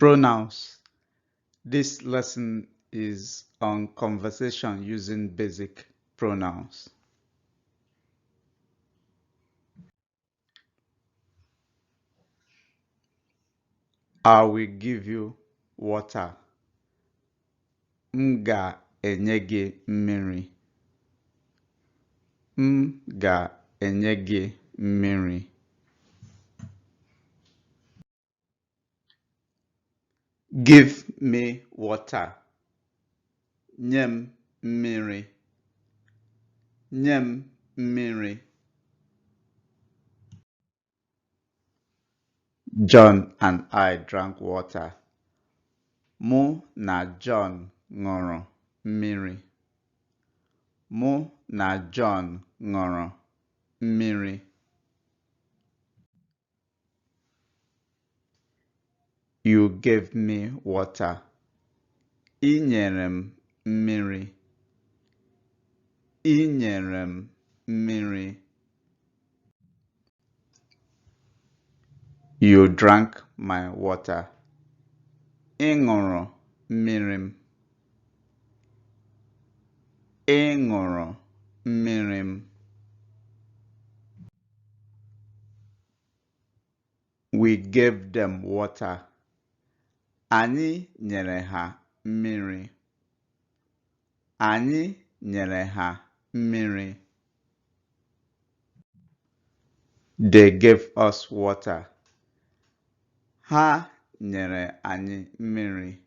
Pronouns. This lesson is on conversation using basic pronouns. I will give you water. M ga-enye gị mmiri. M ga-enye gị mmiri. Give me water. Nye m mmiri. Nye m mmiri. John and I drank water. Mụ na John ṅụrụ mmiri. Mụ na John ṅụrụ mmiri. You gave me water. I nyere m mmiri. I nyere m mmiri. You drank my water. Ị ṅụrụ mmiri m. Ị ṅụrụ mmiri m. We gave them water. Anyị nyere ha mmiri. Anyị nyere ha mmiri. They gave us water. Ha nyere anyị mmiri.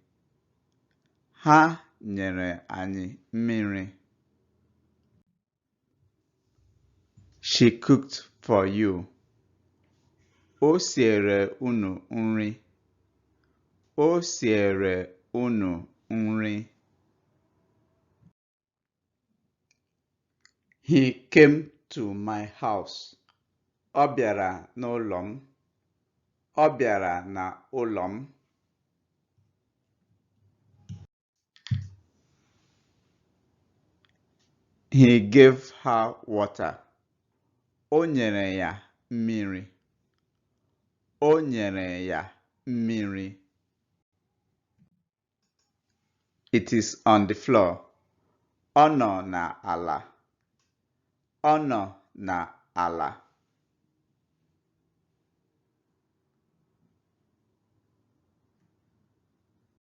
Ha nyere anyị mmiri. She cooked for you. O siere unu nri. O siere unu nri. He came to my house. Ọ bịara n'ụlọ m. Ọ bịara n'ụlọ m. He gave her water. O nyere ya mmiri. O nyere ya mmiri. It is on the floor. Ọ nọ n'ala. Ọ nọ n'ala.